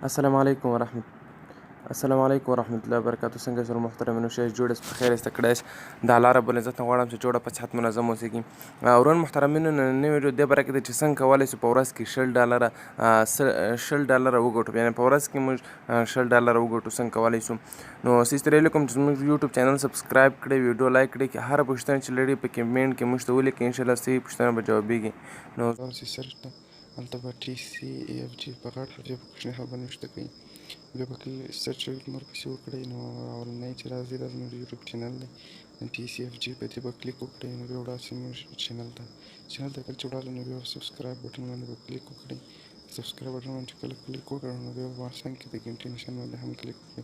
السلام علیکم ورحمت السلام علیکم ورحمت الله وبرکاته. څنګه سره محترم نو شې جوړ په خیر است کړی د الله رب العزت غواړم چې جوړه په صحت منظم اوسئ. ورون محترمینو، نن ویډیو د برکه چې څنګه کولای شو په ورځ کې 20 ډالر وګټو، یعنی په ورځ کې موږ 20 ډالر وګټو، څنګه کولای شو؟ نو سیستر لیکم چې موږ یوټیوب چینل سبسکرایب کړئ، ویډیو لایک کړئ، هر پوښتنه چې لري په کمنټ کې موږ ته ولیکئ، ان شاء الله صحیح پوښتنه به جوابیږي. نو سرچ ته هلته به TCAFG په غټ حرف یا په کوچني حرف باندې نوشته کړئ، بیا به کله search ورپسې وکړئ، نو اولنی چې راځي دا زموږ یوټیوب چینل دی TCFG، په دې به کلیک وکړئ. نو بیا ولاړ شئ موږ چینل ته. کله چې ولاړ، نو بیا subscribe button باندې به کلیک وکړئ. Subscribe button باندې چې کله کلیک وکړئ، نو بیا په څنګ کې د ګنټې نشان باندې هم کلیک وکړئ،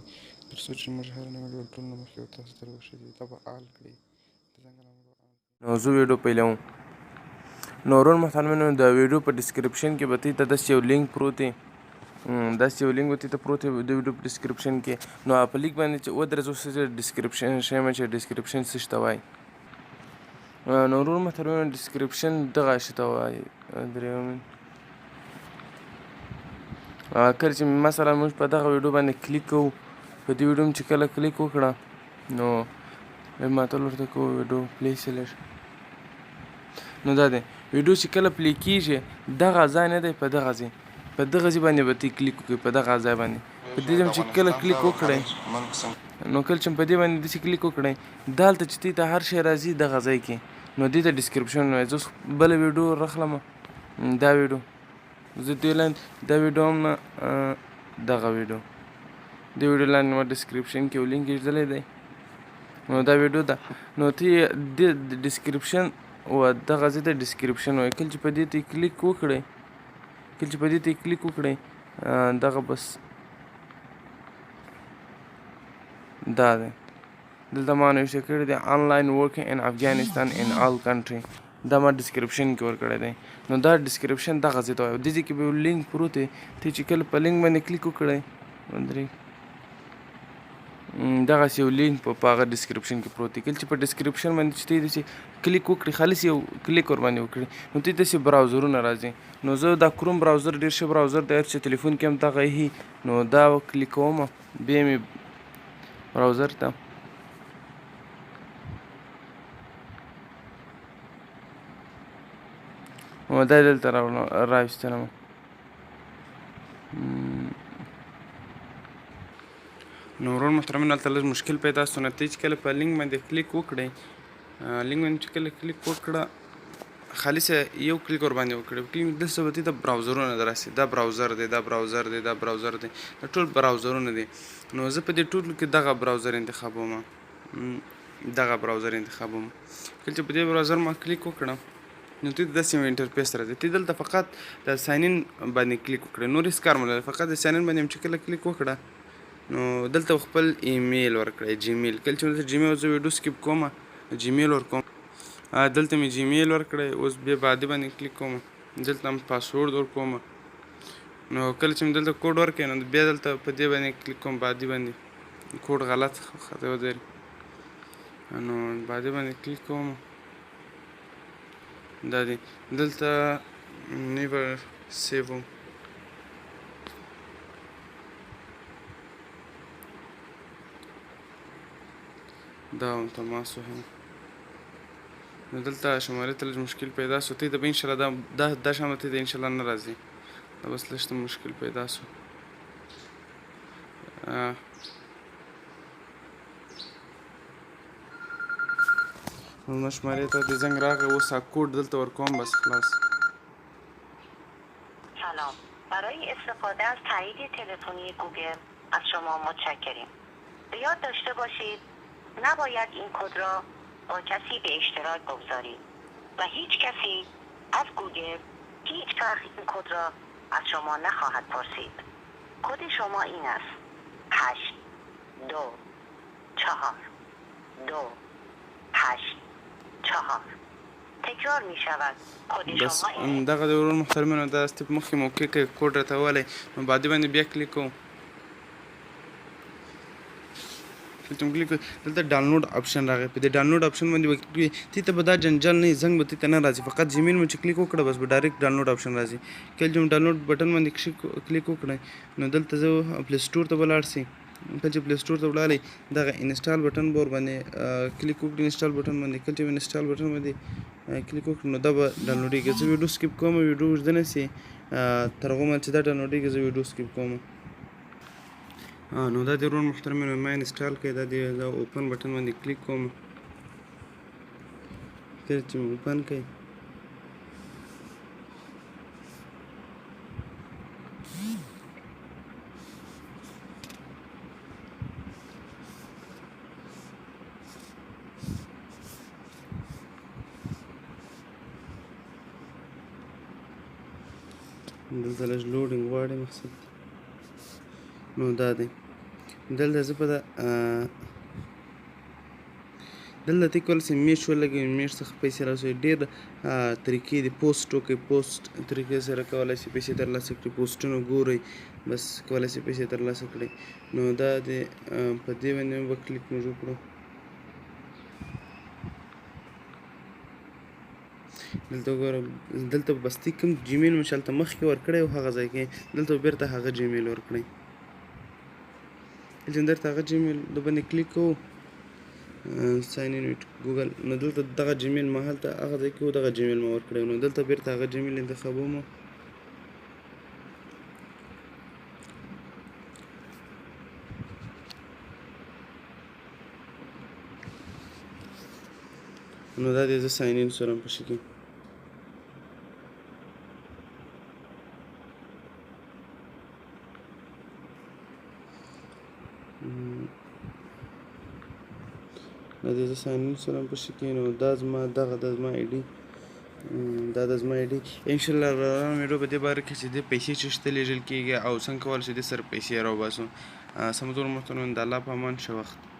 تر څو چې موږ هره نوې ویډیو ټول نه مخکې تاسو ته وښیي. دا به all کړئ، د زنګ علامه به all. نو زه ویډیو پیلوم. نو ورون محترمینو، د ویډیو په description کې به ته داسې یو لینک پروت دی، داسې یو لینک به ته پروت دی د ویډیو په description کې. نو په لینک باندې چې ودرېږو، اوس description ښیم چې description څه شي ته وایي. نو ورون محترمینو، description دغه شي ته وایي. درېیم، کله چې مثلا موږ په دغه ویډیو باندې کلیک کوو، په دې ویډیو چې کله کلیک وکړه، نو ماتل ورته کوو، ویډیو play شي لږ. نو دا دی ویډیو چې کله play کیږي، دغه ځای نه دی، په دغه ځای باندې به تی کلیک وکړي. په دغه ځای باندې، په دې چې کله کلیک وکړي، نو کله چې په دې باندې داسې کلیک وکړي، دالته چې تی ته هر شی راځي دغه ځای کې، نو دې ته description وایي. زه بله ویډیو راخلم، دا ویډیو زه دې لاندې دا ویډیو هم نه، دغه ویډیو، د ویډیو لاندې ما description کې یو لینک ایښودلی دی. نو دا ویډیو ده، نو تی د description و دغه ځای ته description وایي. کله چې په دې ته کلیک وکړئ، دغه بس دا دی. دلته ما نوشته کړی دی "Online working in Afghanistan in all country". دا ما description کې ورکړی دی. نو دا description دغه ځای ته وایي. دې ځای کې به یو لینک پروت دی، ته چې کله په لینک باندې کلیک وکړئ، درې دغسې یو لینک په هغه description کې پروت دی. کله چې په description باندې چې ته داسې کلیک وکړي، خالص یو کلیک ورباندې وکړي، نو ته داسې browser ونه راځي. نو زه دا Chrome browser ډېر ښه browser دی چې تلیفون کې هم دغه هي، نو دا کلیک کوم. بیا مې browser ته نو دا دلته راوستلم. نو ورور محترمین، هلته لږ مشکل پیدا سو. نو ته چې کله په لینک باندې کلیک وکړئ، لینک باندې چې کله کلیک وکړه، خالص یو کلیک ور باندې وکړي، کلیک دلته به ته browser ونه درسي. دا browser دی، دا browser دی، دا browser دی، دا ټول browser ونه دي. نو زه په دې ټولو کې دغه browser انتخابوم، دغه browser انتخابوم. کله چې په دې browser ما کلیک وکړم، نو ته داسې یو interface راځي. ته دلته فقط د sign in باندې کلیک وکړې، نور هیڅ کار مه لرې. فقط د sign in باندې چې کله کلیک وکړه، نو دلته خپل ایمیل ورکړئ، جیمیل. کله چې دلته جیمیل، زه ویډیو skip کوم، جیمیل ورکوم. دلته مې جیمیل ورکړی. اوس بیا بعدي باندې کلیک کوم، دلته هم پاسورډ ورکوم. نو کله چې مې دلته کوډ ورکړ، نو بیا دلته په دې باندې کلیک کوم، بعدي باندې. کوډ غلط خطا ودري، نو بعدي باندې کلیک کوم. دا دی دلته never save. دا هم تماس وهم. نو دلته شمارې ته لږ مشکل پیدا سو. ته به انشاءالله دا شان ته انشاءالله نه راځي. دا بس لږ ته مشکل پیدا سو. نو شمارې ته د زنګ راغی. اوس کوډ دلته ورکوم، بس خلاص. سلام، برای استفاده از تایید تلفنی گوگل از شما متشکریم. به یاد داشته باشید نباید این کد را با کسی به اشتراک بگذارید و هیچ کسی از گوگل هیچ وقت این کد را از شما نخواهد پرسید. کد شما این است: 8 2 4 2 8 4. تکرار می شود، کد بس شما این دغه د ورور محترمینو، دا step مخکې مو کلیک کوډ راته ولی. نو بعدي باندې بیا کلیک کوم. کله چې کلیک دلته ډاونلوډ اپشن راغی، په دې ډاونلوډ اپشن باندې به کلیک، تی ته به دا جنجال نه، زنګ به تی ته نه راځي، فقط جیمیل مو چې کلیک وکړه بس به ډایرکټ ډاونلوډ اپشن راځي. کله چې ډاونلوډ بټن باندې کلیک وکړئ نو دلته زه پلی سټور ته ولاړ سي. کله چې پلی سټور ته ولاړئ دغه انسټال بټن به ورباندې کلیک وکړئ. انسټال بټن باندې کله چې انسټال بټن باندې کلیک وکړئ نو دا به ډاونلوډېږي. زه ویډیو سکیپ کوم، ویډیو اوږده نه سي، تر هغو چې دا ډاونلوډېږي زه ویډیو سکیپ کوم. نو دا د ورور محترمینو ما انسټال کړی، دا دی دا اوپن بټن باندې کلیک کوم. کله چې مې اوپن کړئ دلته لږ لوډینګ غواړي مقصد. نو دا دی دلته زه په دا دلته ته کولی شې میش ولګوې، میش څخه پیسې راوسوي. ډېر طریقې دي، پوسټ وکړئ، پوسټ طریقې سره کولی شئ پیسې ترلاسه کړئ، پوسټونه ګورئ بس کولی شئ پیسې ترلاسه کړئ. نو دا دی په دې باندې به کلیک موږ وکړو. دلته وګوره، دلته بس تی کوم جیمیل مو چې هلته مخکې ورکړی و هغه ځای کې دلته به بیرته هغه جیمیل ورکړئ. چې درته هغه جیمیل د باندې کلیک کوو ساین ان ویټ ګوګل، نو دلته دغه جیمیل ما هلته هغه ځای کې و دغه جیمیل ما ورکړی، نو دلته بیرته هغه جیمیل انتخابوم. نو دا دی زه ساین ان سره په شي کې. دا دی زه ساین ان سره په شي کې. نو دا زما دغه د زما آی ډي، دا د زما آی ډي. ان شاء الله روان ویډیو په دې باره کې چې د پیسې چې شته لیږل کېږي او څنګه کولی شو دې سره پیسې راوباسو. سمدور محترم د الله په امان، ښه وخت.